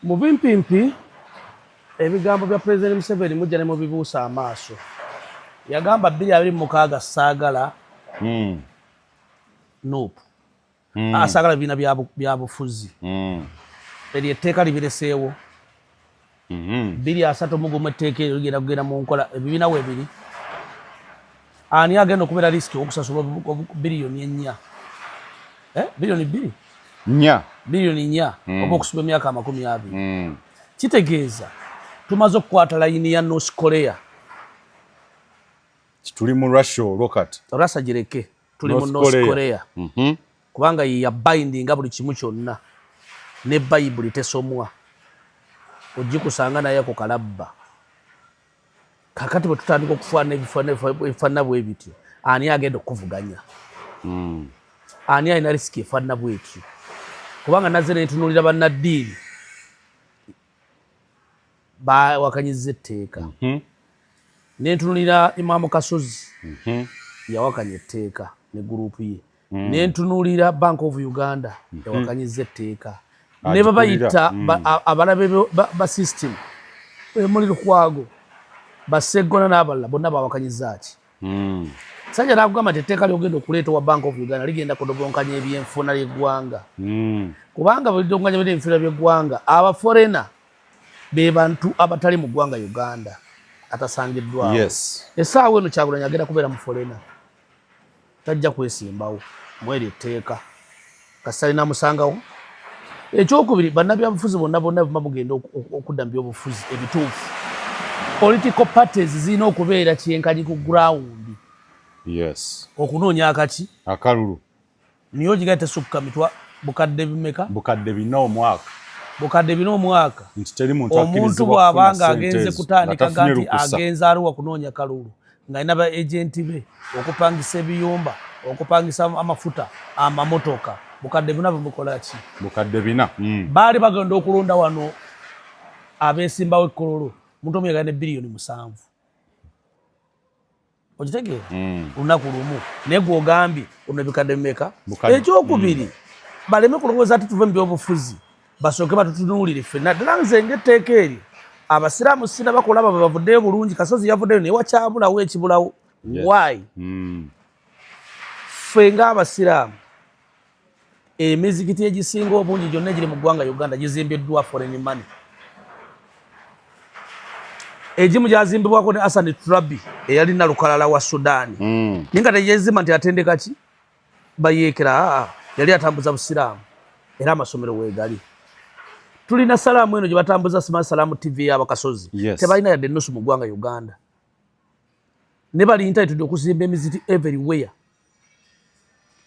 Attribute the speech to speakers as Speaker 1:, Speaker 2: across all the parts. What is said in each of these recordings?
Speaker 1: Mu bimpimpi, ebigambo bya Pulezidenti Museveni mujja ne mubibuusa amaaso. Yagamba 2026 saagala NUP. Asaagala bibiina bya bufuzi. Eryo etteeka libireseewo. 2031 etteeka eryo ligenda kugenda mu nkola, ebibiina weebiri. Ani agenda okubeera risk okusasula 4 biliyoni? Eh, 2 biliyoni?
Speaker 2: 4.
Speaker 1: 4 biliyoni oba okusiba emyaka 20. Kitegeeza tumaze okukwata layini ya North Korea.
Speaker 2: Tuli mu Russia olwo kati.
Speaker 1: Russia gireke, tuli mu North Korea. Kubanga ye yabindinga buli kimu kyonna, ne Bayibuli tesomwa, ogikusanga naye ku kalabba. Kakati bwe tutandika okufaana ebifaanana bwe bityo, ani agenda okukuvuganya? Ani alina risk efaanana bwetyo? Kubanga nazze nentunuulira bannaddiini bawakanyiza etteeka. Nentunuulira Imaamu Kasozi yawakanya etteeka ne group ye. Nentunuulira Bank of Uganda yawakanyiza etteeka ne babayita abalabe ba system, emuli Lukwago, Baseggona n'abalala bonna bawakanyiza ki. Sajja nakugamba nti etteeka lyogenda okuleeta owa Bank of Uganda ligenda kudobonkanya ebyenfuna ly'eggwanga, kubanga bwelidobonkanya ebyenfuna by'eggwanga, abaforeigner be bantu abatali mu ggwanga Uganda atasangiddwawo. Essaawa eno Kyagulanyi agenda kubeera mu foreigner, tajja kwesimbawo mweri etteeka kasita musangawo. Ekyokubiri, bannabyabufuzi bonna bonna bema mugenda okudda mu byobufuzi ebituufu, political parties zirina okubeera kyenkanyi ku ground. Okunoonya akaki?
Speaker 2: Akalulu.
Speaker 1: Niye ogigaa tesukka mitwa bukadde bimeka?
Speaker 2: 4,000 omwaka.
Speaker 1: 4,000 omwaka.
Speaker 2: Nti teri muntu.
Speaker 1: Omuntu bw'aba nga agenze kutandika ga nti agenze aluwa kunoonya kalulu, ng'alina ba agent be, okupangisa ebiyumba, okupangisa amafuta, amamotoka, 4,000 bumukola ki?
Speaker 2: 4,000.
Speaker 1: Baali bagenda okulonda wano abeesimbawo ekkololo, omuntu omu yagala ne 7 biliyoni, okitegeera? Lunaku lumu. Naye gwogambye ono ebikadde bimeka? Ekyokubiri, baleme kulowooza ati tuve mu byobufuzi, basooke batutunuulire ffenna ddala. Nze ngaetteeka eryo abasiraamu sina bakulaba bwe bavuddeyo bulungi. Kasozi yavuddeyo naye wakyabulawo ekibulawo. Why? Ffe ng'abasiraamu, emizikiti egisinga obungi gyonna egiri mu ggwanga Uganda gizimbiddwa foreign money. Egimu gyazimbibwako ne Hassan Turabi eyali nalukalala wa Sudaani, naye nga teyezimba nti atendeka ki bayeekera, yali atambuza busiraamu, era amasomero weegali. Tulina Salaamu eno gye batambuza, sima Salaamu TV y'abakasozi. Tebalina yadde ennusu mu ggwanga Uganda, ne bali entitled okuzimba emizikiti everywhere.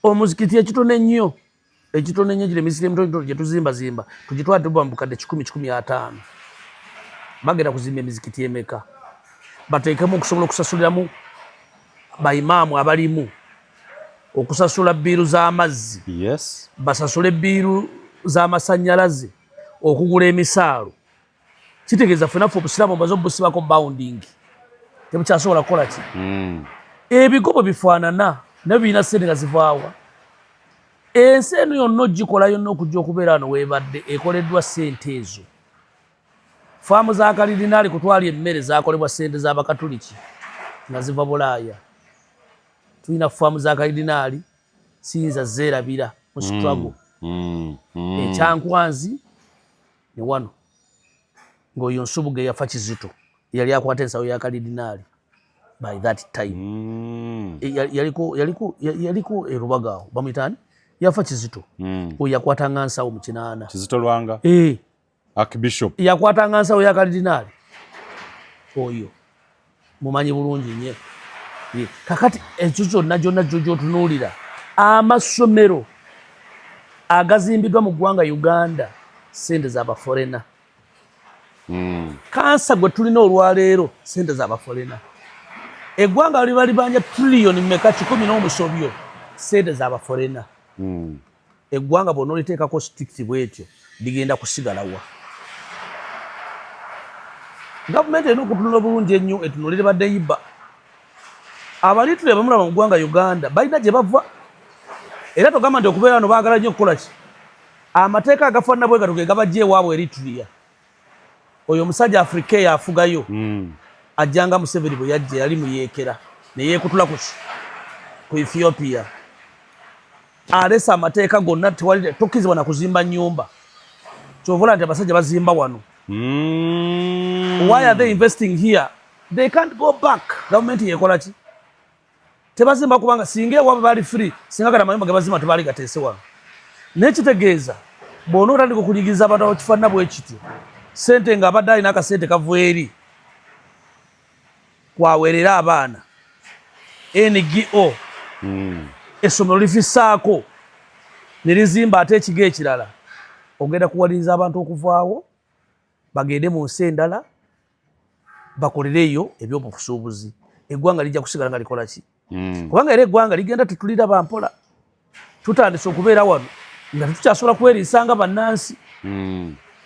Speaker 1: Omuzikiti ekitono ennyo, ekitono ennyo, gira emizikiti emitono gye tuzimbazimba tugitwala tuba mu bukadde 100, 150. Bagenda kuzimba emizikiti emeka bateekemu okusobola okusasuliramu baimaamu abalimu, okusasula bill z'amazzi, basasule bill z'amasannyalaze, okugula emisaalo? Kitegeeza ffena ffe obusiraamu omaze obusibako bounding, tebukyasobola kukola ki. Ebigo bwe bifaanana nabyo birina sente nga zivaawa. Ensi eno yonna ogikola yonna okujja okubeera wano weebadde ekoleddwa sente ezo. Faamu za kalidinaali kutwala emmere zakolebwa sente z'abakatuliki nga ziva Bulaaya. Tulina faamu za kalidinaali, siyinza zeerabira mu struggle. Ekyankwanzi ne wano ng'oyo Nsubuga eyafa Kizito yali akwata ensawo ya kalidinaali by that time. Yaliko erubaga awo, bamuyita ani yafa Kizito? Oyo yakwatanga nsawo mu 80.
Speaker 2: Kizito Lwanga.
Speaker 1: Eh.
Speaker 2: Archbishop.
Speaker 1: Yakwatanga nsawo ya kalidinaali, oyo mumanyi bulungi nye. Kakati ekyo kyonna gyonna gyo gyotunuulira amasomero agazimbiddwa mu ggwanga Uganda, sente z'abaforeigner. Kansa gwe tulina olwaleero, sente z'abaforeigner. Eggwanga liba libanja triliyoni meka? 100 n'omusobyo, sente z'abaforeigner. Eggwanga bwonna oliteekako strict bwetyo, ligenda kusigalawa? Gavumenti erina okutunula obulungi ennyo, etunulire baddeyiba abalitule bamulaba mu ggwanga Uganda balina gye bava. Era togamba nti okubeera wano baagala nnyo okukola ki. Amateeka agafaanana bwe gato ge gabajja ewaabwe Eritrea. Oyo omusajja Afrika eyo afugayo ajjanga Museveni bwe yajja yali muyeekera ne yeekutula ku Ethiopia. Alesa amateeka gonna, tewali tokkirizibwa na kuzimba nnyumba. Kyova olaba nti abasajja bazimba wano. Why are they investing here? They can't go back. Gavumenti yekola ki? Tebazimba kubanga singa ewaabwe bali free, singa kati amayumba ge bazimba tebaali gateese wano. Naye kitegeeza bw'ona otandika okunyigiriza abantu abakifaanana bwe kityo, ssente ng'abadde alina akasente kava eri kwaweerera abaana NGO, essomero lifissaako ne lizimba ate ekigo ekirala, ogenda kuwaliriza abantu okuvaawo bagende mu nsi endala bakolereeyo ebyobusuubuzi. Eggwanga lijja kusigala nga likola ki? Kubanga era eggwanga ligenda tetuliraba mpola, tutandise okubeera wano nga tetukyasobola kweriisa nga bannansi.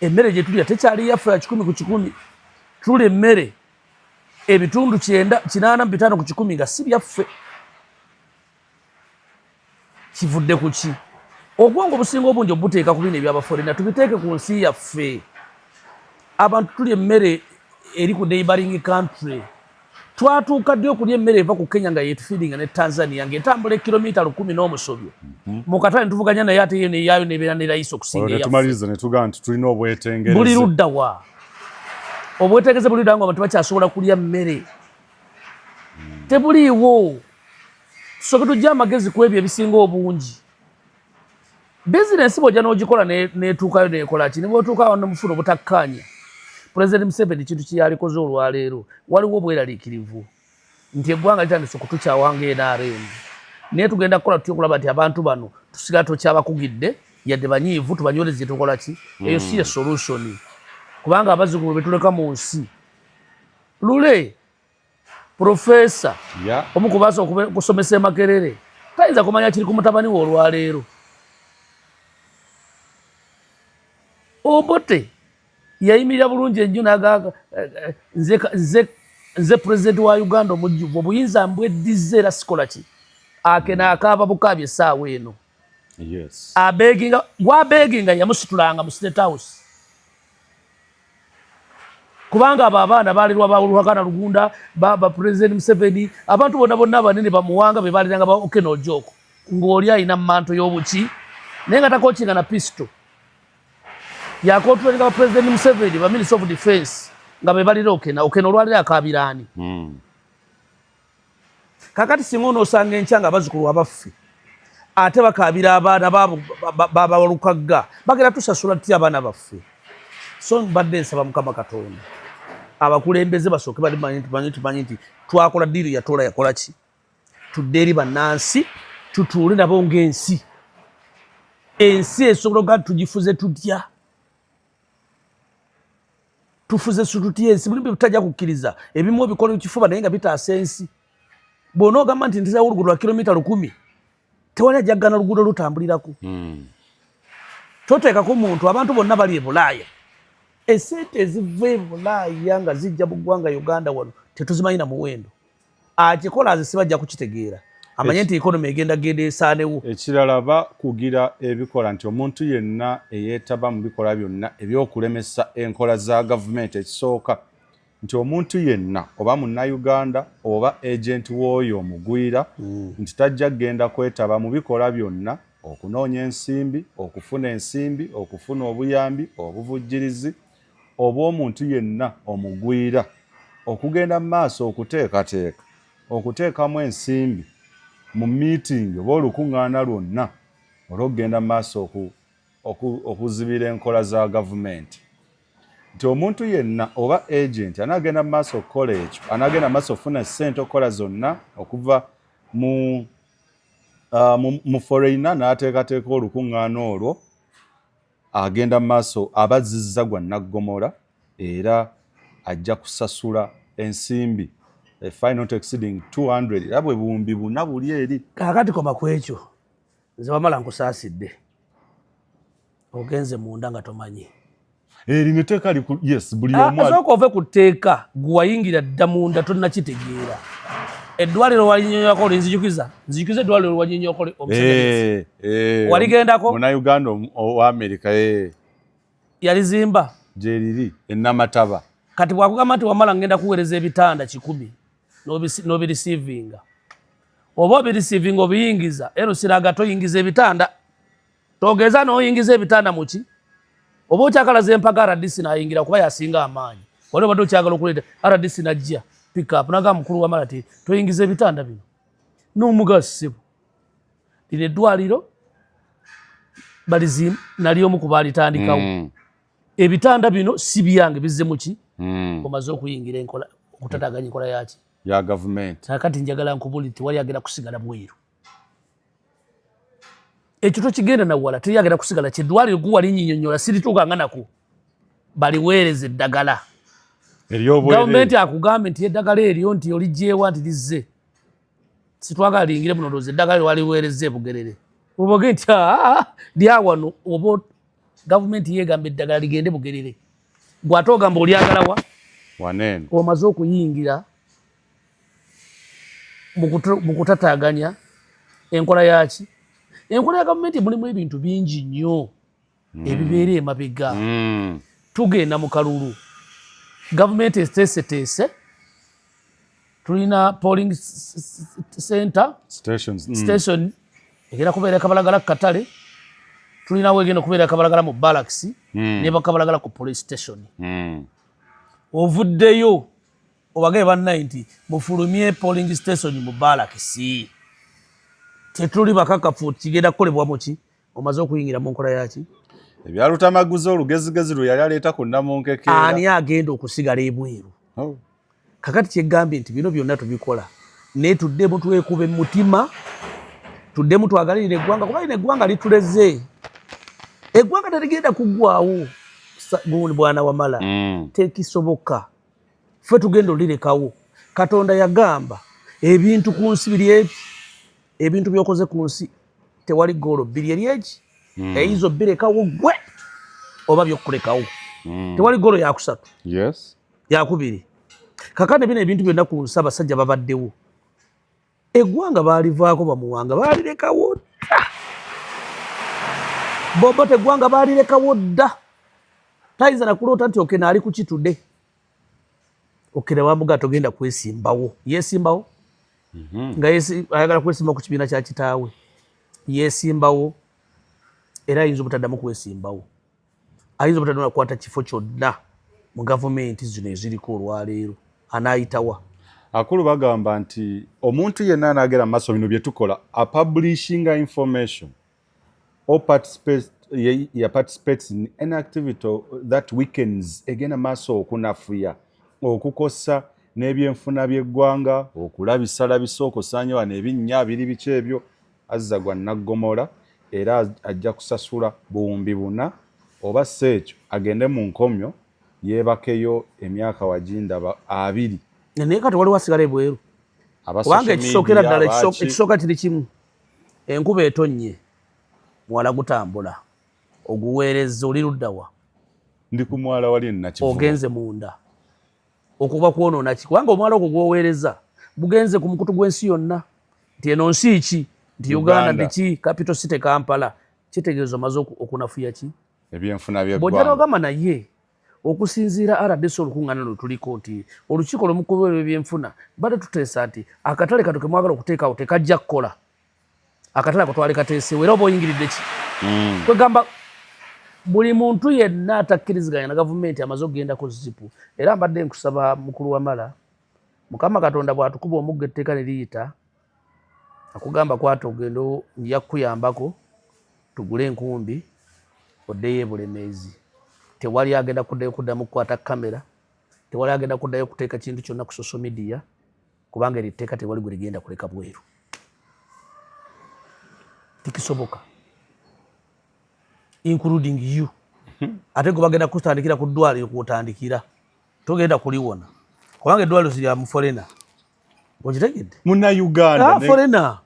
Speaker 1: Emmere gye tulya tekyali yaffe ya 100%. Tulya emmere ebitundu 85% nga si byaffe. Kivudde ku ki? Obwongo obusinga obungi obuteeka ku bino ebyabaforena, tubiteeke ku nsi yaffe. Abantu tulya emmere eri ku neighboring country. Twatuuka ddi okulya emmere eva ku Kenya nga yetufiiringa ne Tanzania ng'etambula ekilomita 1000 n'omusobyo mu katale ntuvuganya naye, ate yo neyayo nebeera ne layisi okusinga eyaffe.
Speaker 2: Netumaliriza ne tugamba nti tulina obwetengereze.
Speaker 1: Buli ludda wa obwetegeze? Buli ludda nga abantu bakyasobola kulya mmere tebuliiwo. Tusooke tujje amagezi ku ebyo ebisinga obungi. Bizinensi bw'ojja n'ogikola n'etuukayo n'ekola ki, ne bw'otuuka awo nomufuna obutakkaanya. Pulezidenti Museveni kintu kye yalikoze olwaleero, waliwo obweraliikirivu nti eggwanga litandise okutukyawa nga NRM, naye tugenda kukola tutya okulaba nti abantu bano tusigala tokyabakugidde yadde banyiivu, tubanywereze? Tukola ki? Eyo si ye solution, kubanga abazzukulu be tuleka mu nsi lule profesa omu kubaasa okusomesa e Makerere tayinza kumanya kiri ku mutabani we olwaleero. Obote yayimirira bulungi ennyo naga nze pulezidenti wa Uganda omujjuvu, obuyinza mbweddiza era sikola ki akena akaaba bukaabye essaawa eno. Abeginga gwabeginga yamusitulanga mu State House, kubanga abo abaana balirwa ba Ruhakana Rugunda, ba President Museveni, abantu bonna bonna abanene bamuwanga be baliranga ba Okello Ojok, ng'oli alina manto y'obuki naye nga takokinga na pistol yakontrolinga ba President Museveni, ba Minister of Defense nga be balira Okena. Okena olwalira akaabiraani. Kakati singa onoosanga enkya nga abazzukulu abaffe ate bakaabira abaana baabo babalukagga, bagenda tusasula tutya abaana baffe? So mbadde nsaba Mukama Katonda abakulembeze basooke balimanyi tumanyi nti twakola deal yatoola yakola ki, tudde eri bannansi tutuule nabo ng'ensi. Ensi esobola okuga tugifuze tutya? Tufuze tutya ensi? Mulimu byetutajja kukkiriza, ebimu ebikola ekifuba naye nga bitaasa ensi. Bw'onoogamba nti ntezawo oluguudo lwa kilomita 1000, tewali ajja kugana luguudo lutambulirako. Toteekako muntu. Abantu bonna bali e Bulaaya, esente eziva e Bulaaya nga zijja mu ggwanga Uganda wano tetuzimanyi na muwendo. Akikola azisiba ajja kukitegeera, amanye nti economy egenda genda esaanewo.
Speaker 2: Ekirala, bakugira ebikola nti omuntu yenna eyeetaba mu bikola byonna ebyokulemesa enkola za gavumenti, ekisooka nti omuntu yenna oba munnayuganda oba agent w'oyo omugwira nti tajja kugenda kwetaba mu bikola byonna okunoonya ensimbi, okufuna ensimbi, okufuna obuyambi, obuvujjirizi oba omuntu yenna omugwira okugenda mu maaso okuteekateeka okuteekamu ensimbi mu meeting oba olukuŋŋaana lwonna olw'okugenda mu maaso okuzibira enkola za gavumenti, nti omuntu yenna oba agent anaagenda mu maaso okukola ekyo, anaagenda mu maaso okufuna ssente okukola zonna okuva mu foreigner n'ateekateeka olukuŋŋaana olwo, agenda mu maaso abazizza gwa naggomola era ajja kusasula ensimbi, a fine not exceeding 200, era bwe 4000 buli eri.
Speaker 1: Kaakati koma ku ekyo. Nze wamala nkusaasidde, ogenze munda nga tomanyi.
Speaker 2: Erino etteeka liku, yes, buli omu
Speaker 1: Asooka ove ku tteeka. Gwe wayingira dda munda tonnakitegeera. Eddwaliro walinyonyolako, olinzijukiza, nzijukiza eddwaliro walinyonyolako omusajja.
Speaker 2: Eh,
Speaker 1: Waligendako?
Speaker 2: Munnayuganda owa Amerika, eh.
Speaker 1: Yalizimba.
Speaker 2: Gyeriri enamataba.
Speaker 1: Kati bwakugamba nti wamala ngenda kuweereza ebitanda 100, n'obireceivinga, oba obireceivinga obiyingiza, era osiraga toyingiza ebitanda, togeza n'oyingiza ebitanda muki, oba okyakalaza empaga RDC nayingira kuba yasinga amaanyi. Wali obadde okyagala okuleeta RDC, najja pick up naga mukulu wamala ti toyingiza ebitanda bino n'omugaso. Ssebo, lino eddwaliro balizimu nali omu ku baalitandikawo. Ebitanda bino si byange, bizze muki? Omaze okuyingira enkola, okutataganya enkola yaki?
Speaker 2: Ya gavumenti.
Speaker 1: Kakati njagala nkubuli, tewali agenda kusigala bweru. Ekyo tokigenda nawala, teri agenda kusigala. Kyeddwaliro guwa linyinyonyola, sirituukanga nako, baliweereza eddagala.
Speaker 2: Eryobwerere.
Speaker 1: Gavumenti akugambe nti eddagala eryo nti oligyewa nti lizze, sitwagala liyingire muno, ndowooza eddagala waliweereza ebugerere, oboge nti aa lyawano, oba gavumenti yeegamba eddagala ligende bugerere, gwate ogamba olyagalawa?
Speaker 2: Waneeno.
Speaker 1: Omaze okuyingira mu kutataaganya enkola yaki, enkola ya gavumenti. Mulimu ebintu bingi nnyo ebibeera emabega. Tugenda mu kalulu, gavumenti eteeseteese, tulina polling center
Speaker 2: stations.
Speaker 1: Station egenda kubeera Kabalagala ku katale, tulinawo egenda okubeera Kabalagala mu barracks ne Bakabalagala ku police station. Ovuddeyo obagaye bannaye nti mufulumye polling station mu barracks, tetuli bakakafu kigenda kukolebwa muki. Omaze okuyingira mu nkola yaki?
Speaker 2: Ebyalutamaguzi, olugezigezi lwe yali aleeta ku namunkekeera.
Speaker 1: Ani agenda okusigala ebweru?
Speaker 2: Oh.
Speaker 1: Kakati kyegambye nti bino byonna tubikola, naye tuddemu twekube mutima, tuddemu twagalirire eggwanga, kuba lino eggwanga lituleze, eggwanga terigenda kuggwawo. Gundi bwana wamala. Tekisoboka, ffe tugenda olirekawo. Katonda yagamba ebintu ku nsi biri ebi, ebintu byokoze ku nsi tewali goolo bbiri eri egi. Eyinza obbirekawo gwe oba byokulekawo. Tewali goolo yakusatu. Yakubiri. Kakane bino ebintu byonna ku nsi, abasajja babaddewo, eggwanga baalivaako, bamuwanga baalirekawo dda, bobote eggwanga baalirekawo dda. Tayinza nakuloota nti okena ali kukitude, okena bamuga togenda kwesimbawo, yesimbawo. Nga ayagala kwesimba ku kibiina kya kitaawe, yesimbawo, era ayinza obutaddamu kwesimbawo, ayinza obutaddamu kukwata kifo kyonna mu gavumenti zino eziriko olwaleero. Anaayitawa?
Speaker 2: Akulu bagamba nti omuntu yenna anaagera mu maaso bino bye tukola, apublishinga information or participate, ye participates in any activity that weakens, egenda maaso okunafuya, okukosa n'ebyenfuna by'eggwanga, okulabisalabisa, okusaanya wano ebinnya biri biki ebyo, azza gwa naggomola, era ajja kusasula 4000, oba si ekyo agende mu nkomyo yeebakeyo emyaka wagindaba 20.
Speaker 1: Naye kati waliwo asigala ebweru?
Speaker 2: Aba
Speaker 1: Kubanga
Speaker 2: social
Speaker 1: ekisookera
Speaker 2: media,
Speaker 1: ddala
Speaker 2: baki.
Speaker 1: Ekisooka kiri kimu, enkuba etonnye, muwala gutambula, oguweereza, oli luddawa?
Speaker 2: Ndi ku mwala wali enakivubo.
Speaker 1: Ogenze munda okuba kwonoona ki? Kubanga omwala ogwo gwoweereza bugenze ku mukutu gw'ensi yonna nti eno nsi ki, nti Uganda.
Speaker 2: Uganda.
Speaker 1: Biki, capital city Kampala, kitegeeza omaze okunafuya ki?
Speaker 2: Ebyenfuna
Speaker 1: Bw'ojja
Speaker 2: by'eggwanga.
Speaker 1: N'ogamba naye okusinziira RDC olukuŋŋaana lwe tuliko nti olukiiko lwemukulu lw'ebyenfuna badde tuteesa nti akatale kano ke mwagala okuteekawo tekajja kukola, akatale ako twali kateesewo, era oba oyingiridde ki? Kwegamba buli muntu yenna atakkiriziganya na gavumenti amaze okugendako zipu. Era mbadde nkusaba, mukulu wamala, Mukama Katonda bw'atukuba omuggo etteeka ne liyita, akugamba kwata ogenda, nja kukuyambako tugule enkumbi oddeyo e Bulemeezi. Tewali agenda kuddayo kuddamu kukwata kamera, tewali agenda kuddayo kuteeka kintu kyonna ku social media, kubanga eryo etteeka tewali gwe ligenda kuleka bweru, tekisoboka, including you. Ate gwe bagenda kutandikira ku ddwaliro, kwotandikira togenda kuliwona, kubanga eddwaliro si lya muforeigner, okitegedde?
Speaker 2: Munnayuganda.
Speaker 1: Ah, foreigner,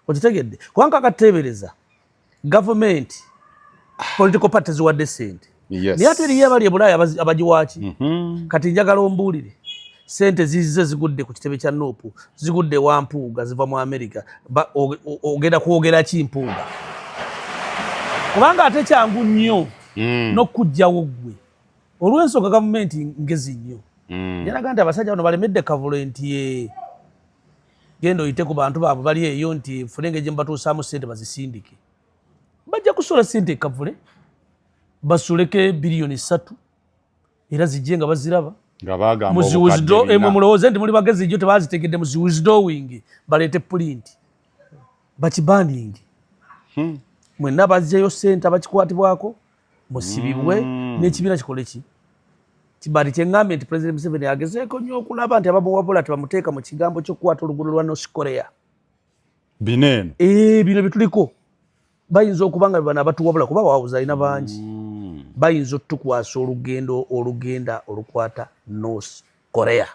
Speaker 1: okitegedde? Kubanga akateebereza gavumenti, political party ziwadde sente. Naye ate eriyo abali ebulaaya abagiwaaki. Kati njagala ombuulire, sente zizze zigudde ku kitebe kya NUP, zigudde wa Mpuuga, ziva mu America. Ogenda kwogera ki, Mpuuga? Kubanga ate kyangu nnyo. N'okugjawo ggwe olw'ensonga gavumenti ngezi nnyo. Yalaga nti abasajja bano balemedde Kavule nti genda oyite ku bantu baabwe bali eyo nti fune engeri gye mubatuusaamu ssente bazisindike. Bajja kusuula ssente e Kavule, basuleko 3 biliyoni era zijje nga baziraba.
Speaker 2: Nga bagamba obukadde 400.
Speaker 1: Emwe mulowooze nti muli bagezi jjo, tebazitegedde. Muzi withdrawing, baleete print, bakibanninge. Mwenna bazzeyo ssente, abakikwatibwako musibibwe. N'ekibiina kikole ki kibali. Kyeŋŋambye nti President Museveni agezeeko nnyo okulaba nti abamuwabula tebamuteeka mu kigambo ky'okukwata oluguudo lwa North Korea.
Speaker 2: Bino eno.
Speaker 1: Bino bituliko bayinza okuba nga bano abatuwabula, kuba abawabuzi alina bangi, bayinza otukwasa olugendo olugenda olukwata North Korea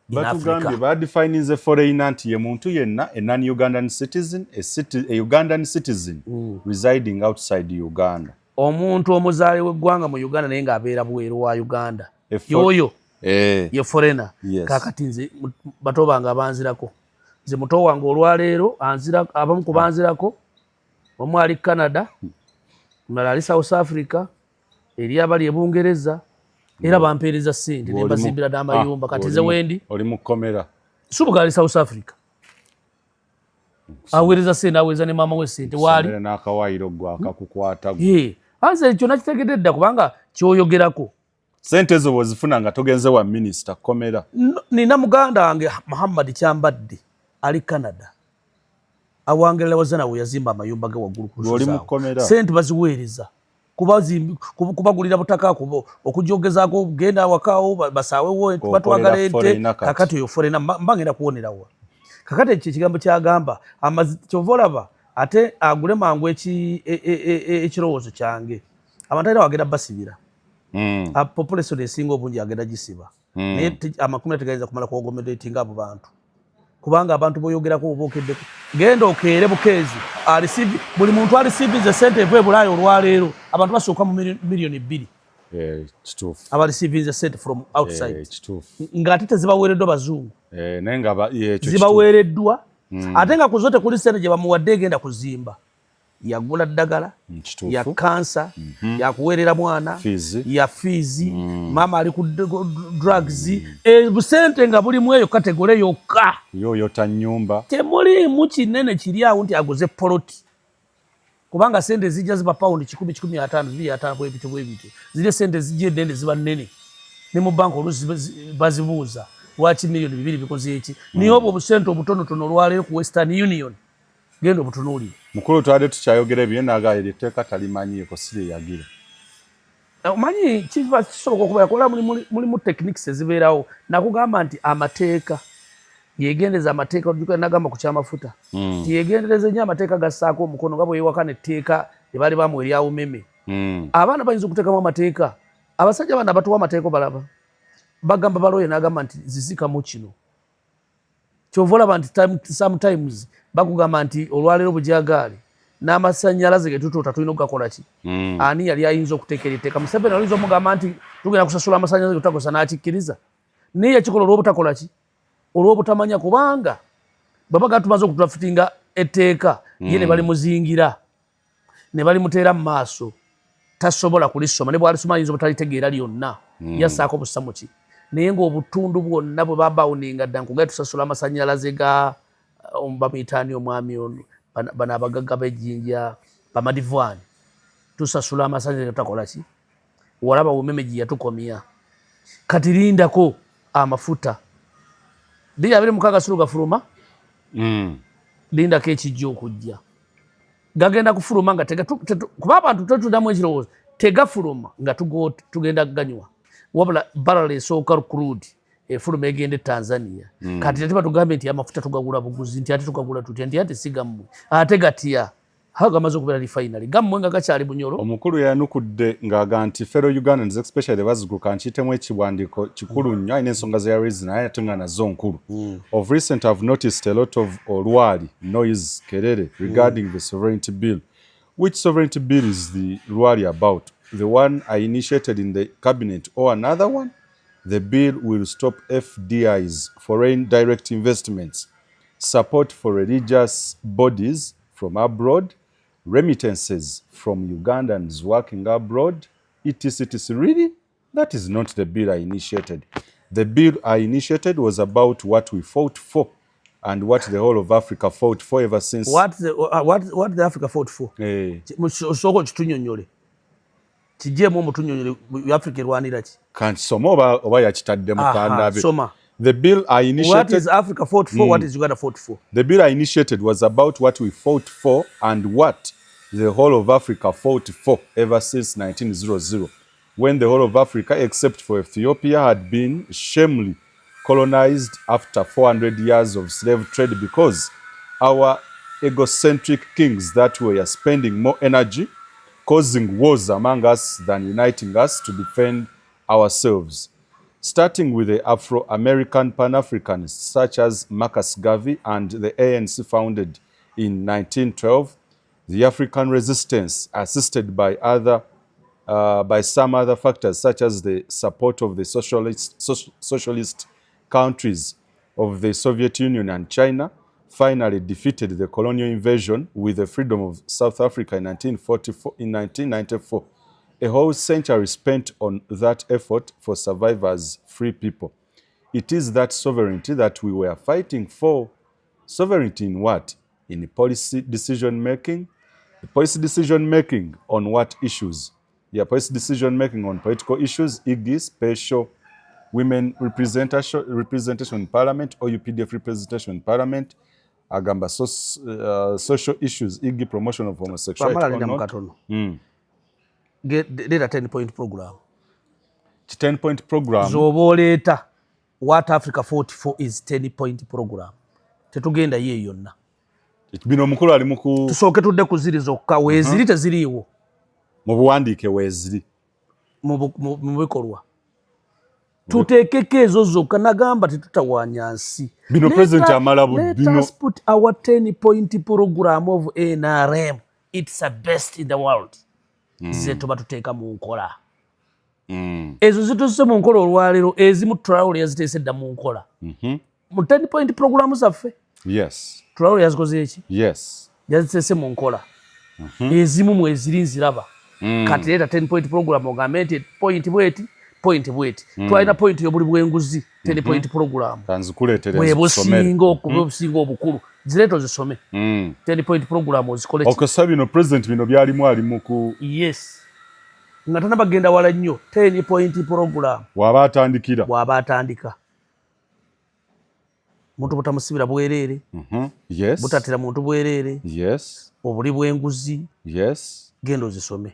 Speaker 1: in
Speaker 2: Batugambye
Speaker 1: Africa.
Speaker 2: Badefininze foreigner nti ye muntu yenna a non-Ugandan citizen, a Ugandan citizen residing outside Uganda.
Speaker 1: Omuntu omuzaale w'eggwanga mu Uganda naye ng'abeera bweru wa Uganda, yoyo ye foreigner.
Speaker 2: Yes.
Speaker 1: Kakati nze bato bange abanzirako, nze muto wange olwaleero anzira, abamu ku banzirako, omu ali Canada, omulala ali South Africa, eri abali e Bungereza, era bampeereza ssente ne mbazimbira n'amayumba. Kati nze wendi
Speaker 2: Oli mu kkomera.
Speaker 1: Subuga ali South Africa, aweereza ssente, aweereza ne maama we ssente waali.
Speaker 2: Somera n'akawaayiro gwe akakukwata.
Speaker 1: Anze ekyo nakitegedde dda, kubanga kyoyogerako
Speaker 2: Sente ezo bw'ozifuna nga togenze wa minisita, kkomera.
Speaker 1: Nina muganda wange Muhammad Kyambadde ali Canada, awangerera wazana, we yazimba amayumba ge waggulu ku
Speaker 2: Ng'oli
Speaker 1: lusozi
Speaker 2: mu
Speaker 1: awo.
Speaker 2: kkomera.
Speaker 1: Sente baziweereza kubagulira butaka, kuba okujogezaako genda awakawo basaawewo, batwagala ente.
Speaker 2: Foreigner kati.
Speaker 1: Kakati oyo foreigner mba ngenda kuwonerawa? Kakati ekyo ekigambo kyagamba kyova olaba ate agule mangu ekirowoozo kyange, abantu alina wagenda basibira. Population esinga obungi agenda gisiba. Naye amakumi tegayinza kumala kuaccommodatinga abo bantu, kubanga abantu boyogerako oba okeddeko, genda okeere bukeezi buli muntu areceivinze sente eva ebulaaya olwaleero, abantu basooka mu 2 miliyoni.
Speaker 2: Kituufu.
Speaker 1: Abareceivinze sente from outside.
Speaker 2: Kituufu.
Speaker 1: Ng'ate tezibaweereddwa bazungu.
Speaker 2: Naye nga ekyo kituufu.
Speaker 1: Zibaweereddwa ate nga kuzo tekuli sente gye bamuwadde egenda kuzimba, yagula ddagala
Speaker 2: Kituufu.
Speaker 1: ya kansa, yakuweerera mwana
Speaker 2: Fees.
Speaker 1: ya fees, maama ali ku drugs. Busente nga bulimu eyo category yokka.
Speaker 2: Yoyota nnyumba.
Speaker 1: Temuliimu kinene kiri awo nti aguze poloti, kubanga sente zijja ziba pawundi 100, 150, 250, bwebityo bwebityo. Ziri sente zijja enene ziba nnene, ne mu banka oluusi bazibuuza lwaki 2 miliyoni bikoze eki. Naye obwo obusente obutonotono olwaleero ku Western Union, genda obutunuulire.
Speaker 2: Mukulu, twabadde tukyayogera ebyo naga eryo etteeka talimanyiiko, si lye yagira.
Speaker 1: Omanyi kiba kisoboka okubeera kuba mulimu techniques ezibeerawo. Nakugamba nti amateeka yegendereza amateeka, ojjukira nagamba ku kyamafuta ti yegendereza ennyo amateeka gassaako omukono nga bwe yeewakana etteeka lye baali bamuwa erya Umeme. Abaana bayinza okuteekamu amateeka, abasajja bano abatuwa amateeka balaba bagamba baloye n'agamba nti zizikamu kino. Kyova olaba nti sometimes bakugamba nti olwaleero bujagaali n'amasannyalaze ge tutuuta tulina okugakola ki? Ani yali ayinza okuteekera etteeka? Museveni oyinza omugamba nti tugenda kusasula amasannyalaze getutakozesa n'akikkiriza, naye yakikola olw'obutakola ki, olw'obutamanya, kubanga bwe baga tumaze okudraftinga etteeka ye ne balimuzingira ne balimuteera mu maaso, tasobola kulisoma, ne bwalisoma ayinza obutalitegeera lyonna. Yassaako bussa muki, naye ng'obutundu bwonna bwe babawuninga dda nkugaye tusasula amasannyalaze ga bamuyitaani omwami ono, bano abagagga b'ejjinja bamadivaani, tusasula amasannyalaze tutakola ki? Walaba Umeme gye yatukomya. Kati lindako amafuta 2026 sulu gafuluma. Lindako ekijja okujja, gagenda kufuluma nga kuba abantu tetuddamu ekirowoozo, tegafuluma nga tugenda ganywa, wabula barrel esooka crude efuluma egenda e Tanzania. Kati ate batugambye nti amafuta tugagula buguzi, nti ate tugagula tutya? Nti ate si gammwe, ate gatya ago gamaze okubeera refinery gammwe nga gakyali bunyolo?
Speaker 2: Omukulu yanukudde ng'aga nti fellow Ugandans, especially bazzukulu, nkiyitemu ekiwandiiko kikulu nnyo, alina ensonga ze yaraise naye ate nga nazo nkulu. Of recent I've noticed a lot of olwali noise, kerere regarding the sovereignty bill. Which sovereignty bill is the lwali about? The one I initiated in the cabinet or another one? The bill will stop FDIs, foreign direct investments, support for religious bodies from abroad. Remittances from Ugandans working abroad, etc. etc. Really? That is not the bill I initiated. The bill I initiated was about what we fought for and what the whole of Africa fought for ever since.
Speaker 1: What the Africa fought for? Osooka okitunyonyole, kijeemu omutunyonyole, Africa erwanira ki?
Speaker 2: Kansome oba yakitadde mu kandabe.
Speaker 1: Soma.
Speaker 2: The bill I initiated.
Speaker 1: What is Africa fought for? What is Uganda fought for?
Speaker 2: The bill I initiated was about what we fought for and what the whole of Africa fought for ever since 1900, when the whole of Africa, except for Ethiopia, had been shamefully colonized after 400 years of slave trade because our egocentric kings that were spending more energy causing wars among us than uniting us to defend ourselves. Starting with the Afro-American Pan-Africanists such as Marcus Garvey and the ANC founded in 1912, the African resistance, assisted by some other factors such as the support of the socialist countries of the Soviet Union and China, finally defeated the colonial invasion with the freedom of South Africa in 1944, in 1994. A whole century spent on that effort for survivors, free people. It is that sovereignty that we were fighting for. Sovereignty in what? In policy decision making. The policy decision making on what issues? Yeah, policy decision making on political issues, e.g., special women representation in parliament or UPDF representation in parliament, agamba social issues, e.g., promotion of homosexuality or not.
Speaker 1: Leeta 10 point program.
Speaker 2: 10 point program.
Speaker 1: Z'oba oleeta what Africa 44 is 10 point program. Tetugenda ye yonna.
Speaker 2: Bino omukulu ali muku
Speaker 1: Tusooke tudde ku ziri zokka weeziri. Teziriiwo.
Speaker 2: Mu buwandiike weeziri.
Speaker 1: Mu bikolwa tuteekeko ezo zokka. Nagamba tetutawaanya nsi.
Speaker 2: Bino president amala bino.
Speaker 1: Let us put our 10 point program of NRM. It's the best in the world. Ze tuba tuteeka mu nkola. Ezo zituzze mu nkola olwaleero. Ezimu Traore yaziteese dda mu nkola mu 10 point program zaffe. Traore yazikoze eki? Yaziteese mu nkola. Ezimu mweziri nziraba. Kati leeta 10 point program ogambe nti point bweti, point bweti. Twalina point y'obuli bw'enguzi, 10 point program.
Speaker 2: Kanzikuleetere.
Speaker 1: Bwe businga obukulu. Zireeta ozisome. 10 point program ozikole.
Speaker 2: Okosa bino president bino byalimu alimu ku
Speaker 1: Yes, nga tanabagenda wala nnyo. 10 point program.
Speaker 2: Waba atandikira.
Speaker 1: Bw'aba atandika, muntu butamusibira bwereere. Butatira muntu bwereere. Obuli bw'enguzi. Genda ozisome.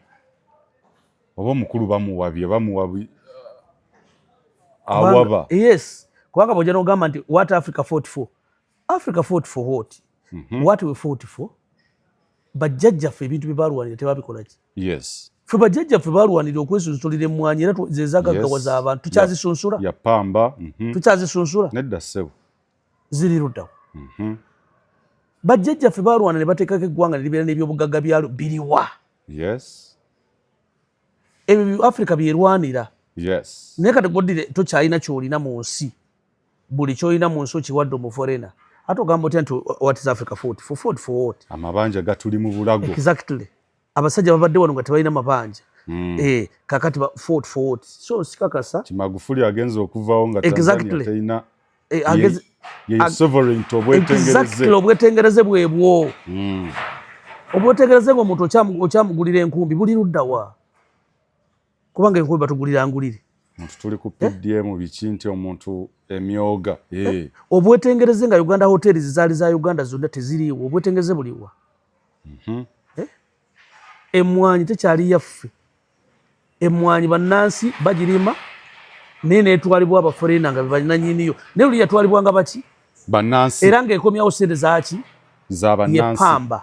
Speaker 2: Oba omukulu bamuwabye, bamuwabi awaba.
Speaker 1: Yes, kubanga bwojja nogamba nti what Africa 44, Africa 44 what? What we 44? Bajjajjaffe ebintu bye balwanira tebabikola ki? Ffe bajjajjaffe balwanira okwesunsulira emmwanyi, era zezagaggawaza abantu. Tukyazisunsula?
Speaker 2: Yapamba.
Speaker 1: Tukyazisunsula?
Speaker 2: Nedda ssebo.
Speaker 1: Ziri luddawo? Bajjajjaffe balwana ne bateekako eggwanga ne libeera n'ebyobugagga byalo. Biriwa? Ebyo Africa byerwanira. Naye kati goddire tokyalina kyolina mu nsi. Buli kyolina mu nsi okiwadde omuforeigner, ate ogamba otya nti what is Africa 40 for? 40 for what?
Speaker 2: Amabanja gatuli mu bulago.
Speaker 1: Exactly. Abasajja babadde wano nga tebalina mabanja. Kakati 40 for what? So sikakasa.
Speaker 2: Kimagufuli agenza okuvawo nga Tanzania terina ye sovereignty, obwetengereze.
Speaker 1: Exactly, obwetengereze bwebwo. Obwetengereze ng'omuntu okyamugulira enkumbi buli luddawa? Kubanga enkumbi batugulira ngulire.
Speaker 2: Muntu tuli ku PDM biki nti omuntu emyoga.
Speaker 1: Obwetengereze nga Uganda hotels zaali za Uganda zonna teziriiwo. Obwetengereze buliwa? Eh? Emwanyi tekyali yaffe. Emwanyi bannansi bagirima naye netwalibwa abaforeigner nga bebananyiniyo, naye luli yatwalibwanga baki?
Speaker 2: Bannansi.
Speaker 1: Era ng'ekomyawo sente zaki?
Speaker 2: Z'abannansi.
Speaker 1: Yepamba,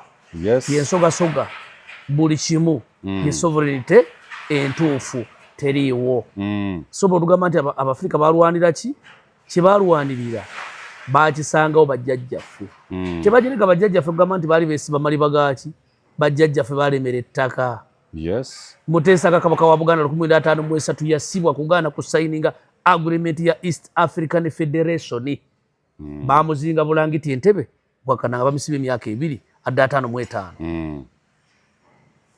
Speaker 1: yensogasoga, buli kimu. Ye sovereignty entuufu teriiwo. So bwetugamba nti Abafirika balwanira ki, kyebalwanirira bakisangawo bajjajjaffe. Tebagireka bajjajjaffe kugamba nti baali besiba maliba gaki. Bajjajjaffe balemera ettaka. Muteesa nga kabaka wa Buganda 1953 yasibwa kugaana kusayininga agreement ya East African Federation. Bamuzinga bulangiti Entebe, bwakana nga bamusiba emyaka 2 adde 55.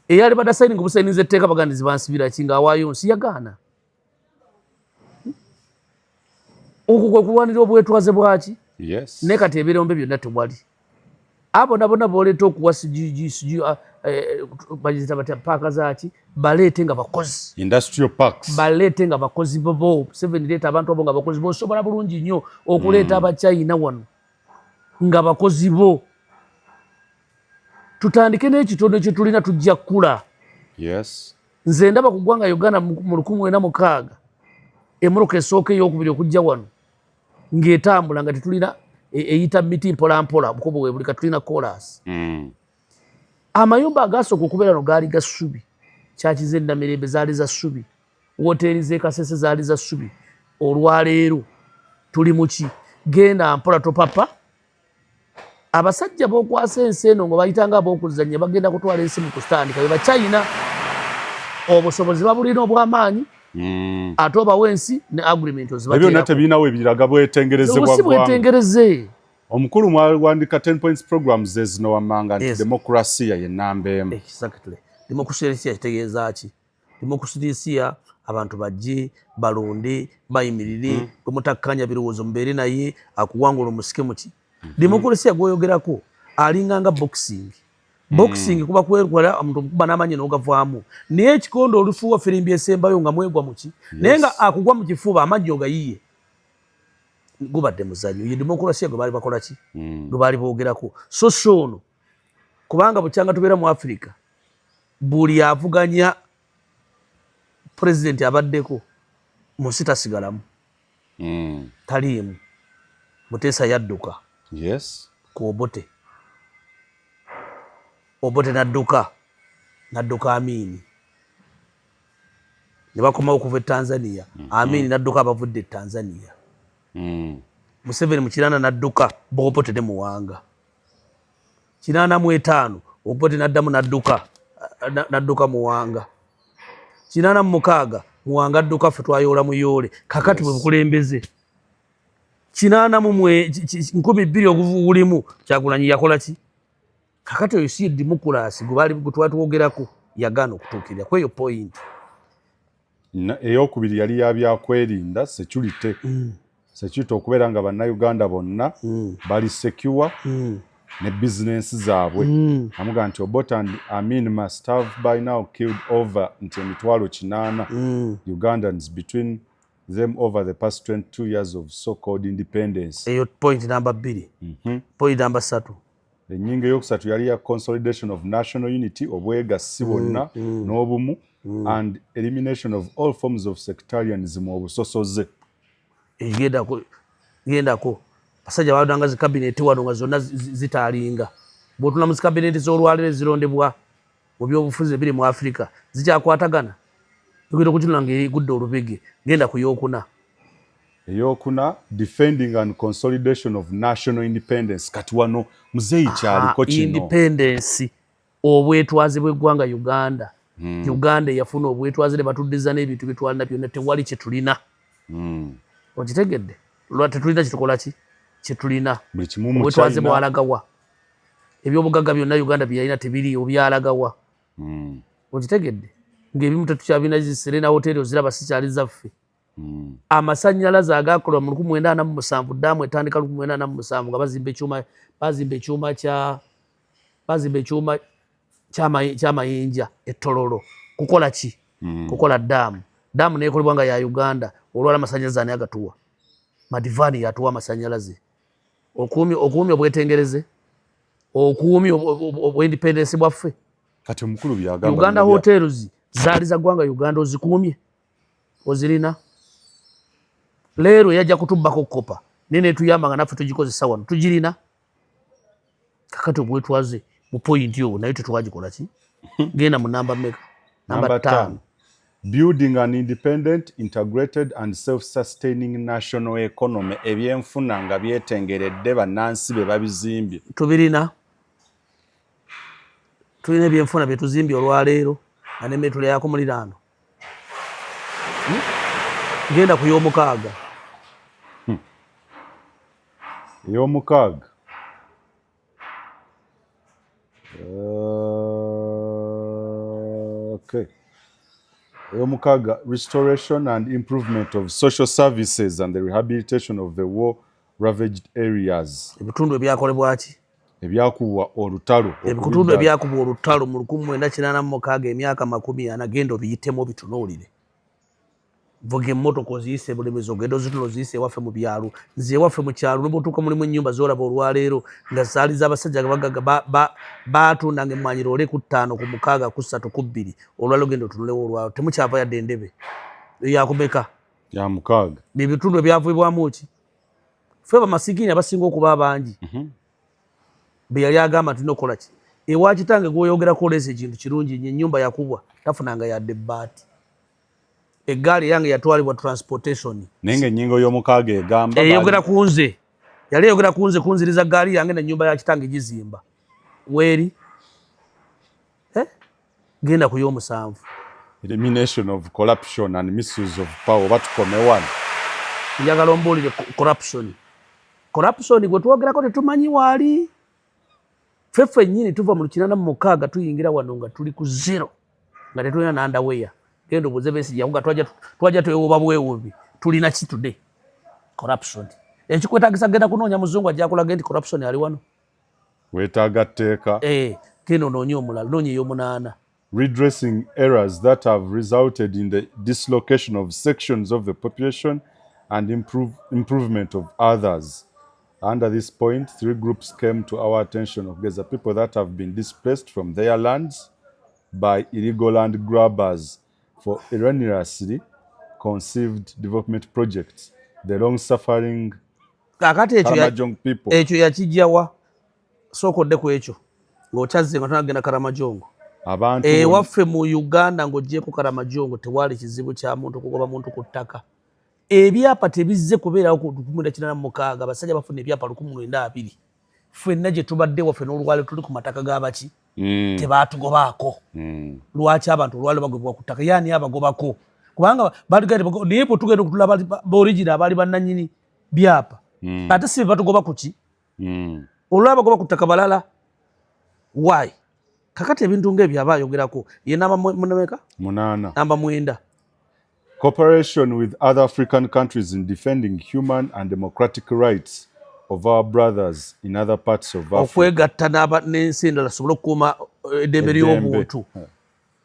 Speaker 1: Eyali badde sayininga obusayininza etteeka bagandizi bansibira ki ng'awaayo nsi yagaana. Okwo kwe kulwanira obwetwaze bwaki?
Speaker 2: Yes.
Speaker 1: Naye kati ebirombe byonna tewali. Abo na bonna boleeta okuwa eh, bagizita batya paaka zaaki, baleete nga bakozi.
Speaker 2: Industrial parks.
Speaker 1: Baleete nga bakozi bobo. Seven leeta abantu abo nga bakozi bo. Osobola bulungi nnyo okuleeta Abachina wano nga bakozi bo. Tutandike n'ekitono kye tulina, tujja kukula.
Speaker 2: Yes.
Speaker 1: Nze ndaba ku ggwanga Uganda mu 1960, emmotoka esooka ey'okubiri okujja wano ng'etambula nga tetulina eyita miti mpola mpola, obukubo bwe buli katulina koolaasi. Amayumba agasooka okubeera no gaali ga ssubi, kyaki z'e Namirembe zaali za ssubi, woteeri z'e Kasese zaali za ssubi. Olwaleero tuli muki? Genda mpola, topapa. Abasajja b'okwasa ensi eno nga bayitanga ab'okuzannya bagenda kutwala ensi mu kutandika be Bachina, obusobozi babulina obw'amaanyi. Ate obawa ensi ne agreement.
Speaker 2: Ebyo byonna tebirinawo ebiraga bwetengereze bwa
Speaker 1: si
Speaker 2: ggwanga.
Speaker 1: Bwetengereze.
Speaker 2: Omukulu mwawandika 10 points programs ezino wammanga nti demokrasiya ye namba emu.
Speaker 1: Exactly. Demokrasiya kitegeeza ki? Demokrasiya abantu bajje balonde, bayimirire, bwe mutakkanya birowoozo mubeere naye akuwangula omusike muki. Demokrasiya gwoyogerako alinga nga boxing. Boxing kuba kwekola omuntu okukuba n'amaanyi n'ogavaamu, naye ekikondo olufuuwa firimbi esembayo nga mwegwa muki, naye nga akugwa mu kifuba amannyo ogayiye, gubadde muzannyo. Ye demokrasiya gwe baali bakola ki? Gwe baali boogerako. So so ono kubanga bukyanga tubeera mu Africa, buli avuganya pulezidenti abaddeko mu nsi tasigalamu. Taliimu. Muteesa yadduka ku Obote, Obote nadduka, nadduka Amiini, ne bakomawo okuva e Tanzania. Amiini nadduka abavudde e Tanzania. Museveni mu 80 nadduka Obote ne Muwanga. 85 Obote naddamu nadduka, nadduka Muwanga. 86 Muwanga adduka, ffe twayoola muyoole. Kakati bwe bukulembeze kinaana mu 2000 ogulimu Kyagulanyi yakola ki? Kakati oyo si demokurasi gwe baali gwe twali twogerako, yagaana okutuukirira kweyo point.
Speaker 2: Eyokubiri yali ya byakwerinda, security. Security okubeera nga Bannayuganda bonna bali secure ne bizinensi zaabwe. Amuga nti Obote and Amin must have by now killed over nti 800,000 Ugandans between them over the past 22 years of so-called independence.
Speaker 1: Eyo point namba 2. Point namba 3.
Speaker 2: Ennyingo eyokusatu yali ya consolidation of national unity, obwegassi bwonna n'obumu, and elimination of all forms of sectarianism, obusosoze.
Speaker 1: Gendako, gendako. Basajja balondanga zi kabineti wano nga zonna zitaalinga. Bw'otunula mu zi kabineti z'olwaleero ezirondebwa mu byobufuzi ebiri mu Africa, zikyakwatagana? Tugenda okutunula nga egudde olubege. Genda ku yokuna.
Speaker 2: Eyokuna, defending and consolidation of national independence. Kati wano muzeeyi kyaliko kino.
Speaker 1: Independence, obwetwaze bw'eggwanga Uganda. Uganda eyafuna obwetwaze ne batuddiza n'ebintu byetwalina byonna, tewali kye tulina. Okitegedde? Lwa tetulina kyetukola ki kyetulina.
Speaker 2: Buli kimu mu
Speaker 1: Obwetwaze
Speaker 2: China.
Speaker 1: bwalagawa? Ebyobugagga byonna Uganda bye yalina tebiriiwo, byalagawa? Okitegedde? Ng'ebimu tetukyabina, zi Serena Hotel oziraba sikyali zaffe. Amasannyalaze agakolwa mu 1947, ddaamu etandika 1947 nga bazimba ekyuma, bazimba ekyuma kya bazimba ekyuma ky'amayinja ettololo kukola ki? Kukola ddaamu. Ddaamu neekolebwa nga ya Uganda. Olwala amasannyalaze ani agatuwa? Madhvani yatuwa amasannyalaze. Okuumye, okuumye obwetengereze, okuumye obwindependence bwaffe.
Speaker 2: Kati omukulu byagamba
Speaker 1: Uganda hotels zaali za ggwanga Uganda, ozikuumye? Ozirina? Leero yajja kutubbako kopa naye netuyamba nga naffe tugikozesa wano, tugirina. Kakati obwetwaze mu point obwo naye tetwagikola ki? Genda mu namba meka? Namba
Speaker 2: Namba
Speaker 1: 5.
Speaker 2: 5. Building an independent, integrated and self-sustaining national economy, ebyenfuna nga byetengeredde, bannansi be babizimbye.
Speaker 1: Tubirina? Tulina ebyenfuna byetuzimbye olwaleero nga nemmere tulyako muliraano? Genda ku y'omukaaga.
Speaker 2: Ey'omukaaga. Okay, ey'omukaaga, restoration and improvement of social services and the rehabilitation of the war ravaged areas.
Speaker 1: Ebitundu ebyakolebwaki?
Speaker 2: Ebyakubwa olutalo.
Speaker 1: Ebitundu ebyakubwa olutalo mu 1986, emyaka 40, genda obiyitemu, obitunuulire. Vuga emmotoka oziyise Bulemezi, ogenda ozitula, oziyise ewaffe mu byalo. Nze ewaffe mu kyalo nobwotuuka, mulimu ennyumba zolaba olwaleero nga zaali z'abasajja bagaga, batundanga emmwanyi loole ku ttaano, ku mukaaga, ku ssatu, ku bbiri. Olwaleero genda otunulewo, olwalo temukyava yadde endebe yakumeka.
Speaker 2: Ya mukaaga.
Speaker 1: Ebitundu ebyavibwamu ki? Ffe bamasikini abasinga okuba abangi. Be yali agamba tulina okukola ki? Ewa kitange gwoyogerako oleesa ekintu kirungi nnyo. Ennyumba yakubwa, tafunanga yadde ebbaati. Eggaali eyange yatwalibwa transportation.
Speaker 2: Naye nga ennyingo y'omukaaga egamba
Speaker 1: eyogera ku nze, yali eyogera ku nze, kunziriza gaali yange nenyumba ya kitange gizimba weeri, eh? Genda ku y'omusanvu.
Speaker 2: Elimination of corruption and misuse of power. Oba tukome wano?
Speaker 1: Njagala ombuulire corruption. Corruption gwe twogerako tetumanyi waali. Ffe ffennyini tuva mu 86, tuyingira wano nga tuli ku zero, nga tetulina na underwear. Genda obuuze Besigye, yakuga twajja twewuba bwewubi. Tulina ki today? Corruption ekikwetagisa genda kunoonya muzungu ajja kulaga nti corruption ali wano.
Speaker 2: Weetaaga tteeka.
Speaker 1: Eh, genda onoonye omulala, noonya ey'omunaana.
Speaker 2: Redressing errors that have resulted in the dislocation of sections of the population and improvement of others. Under this point, three groups came to our attention of the people that have been displaced from their lands by illegal land grabbers for erroneously conceived development projects, the long-suffering
Speaker 1: Kakati ekyo
Speaker 2: Karamajong people.
Speaker 1: Ekyo yakijjawa? Sooka odde ku ekyo ng'okyazze nga tonagenda Karamajongo.
Speaker 2: Abantu
Speaker 1: Ewaffe mu Uganda, ng'ogyeko Karamajongo, tewaali kizibu kya muntu kugoba muntu ku ttaka. Ebyapa tebizze kubeerawo ku 1986. Abasajja bafuna ebyapa 1920. Ffenna gye tubadde waffe n'olwaliro tuli ku mataka g'abaki? Tebaatugobaako. Lwaki abantu olwaliro bagobebwa ku ttaka? Yaani abagobako? Kubanga baligende, naye bwe tugenda okutula ba original abaali bannannyini byapa, ate si be batugoba ku ki? Olwala bagoba ku ttaka balala. Why? Kakati ebintu ng'ebyo aba ayogerako. Ye namba munameka?
Speaker 2: Munaana.
Speaker 1: Namba 9.
Speaker 2: Cooperation with other African countries in defending human and democratic rights of our brothers in other parts of Africa.
Speaker 1: Okwegatta n'ensi endala sobole okukuuma eddembe
Speaker 2: Eddembe.
Speaker 1: ly'obuntu.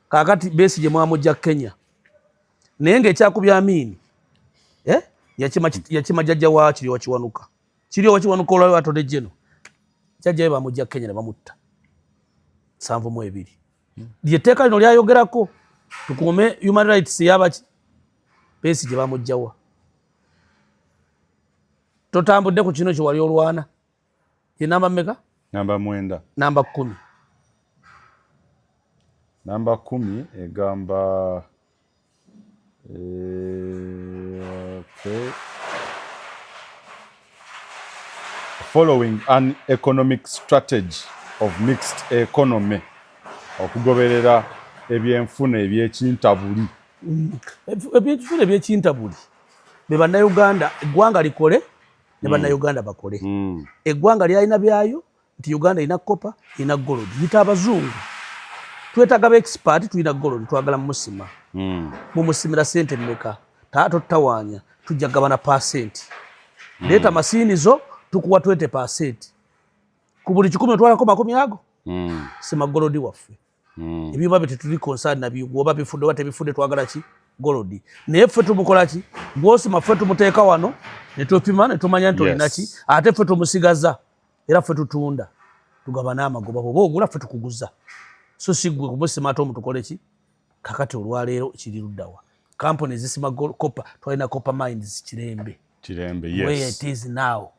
Speaker 1: Kakati Besigye mwamujja Kenya, naye ng'ekyakubya Amiini, eh? Yakima jjajja wa Kiryowa Kiwanuka. Kiryowa Kiwanuka olwali atode jeno, jjajja we bamujja Kenya ne bamutta 72. Lyetteeka lino lyayogerako tukuume human rights yabaki? Besigye bamugjawa? Totambudde ku kino kyewali olwana. Ye namba mmeka?
Speaker 2: Namba 9.
Speaker 1: Namba 10.
Speaker 2: Namba 10 egamba okay. Following an economic strategy of mixed economy, okugoberera ebyenfuna ebyekintabuli.
Speaker 1: Ebyenfuna ebyekintabuli be Bannayuganda, eggwanga likole ne Bannayuganda bakole. Eggwanga lyalina byayo nti Uganda erina copper, erina gold. Yita abazungu, twetaaga ba expert. Tulina gold, twagala mumusima. Mumusimira sente mmeka? Taa totutawaanya, tujja gabana percent. Leeta masiini zo, tukuwa 20% ku buli 100, otwalako 20 ago. Sima gold waffe. Ebyuma bye tetuli concerned nabyo, oba bifudde oba tebifudde, twagala ki? Gold. Naye ffe tumukola ki? Gwosima ffe tumuteeka wano ne tupima ne tumanya nti olina ki. Ate ffe tumusigaza, era ffe tutunda, tugabane amagoba. Bwoba ogula, ffe tukuguza, so si gwe kumusima ate omutukole ki? Kakati olwaleero kiri luddawa? Kampuni ezisima copper, twalina copper mines Kirembe.
Speaker 2: Kirembe.
Speaker 1: Where
Speaker 2: Yes.
Speaker 1: it is now?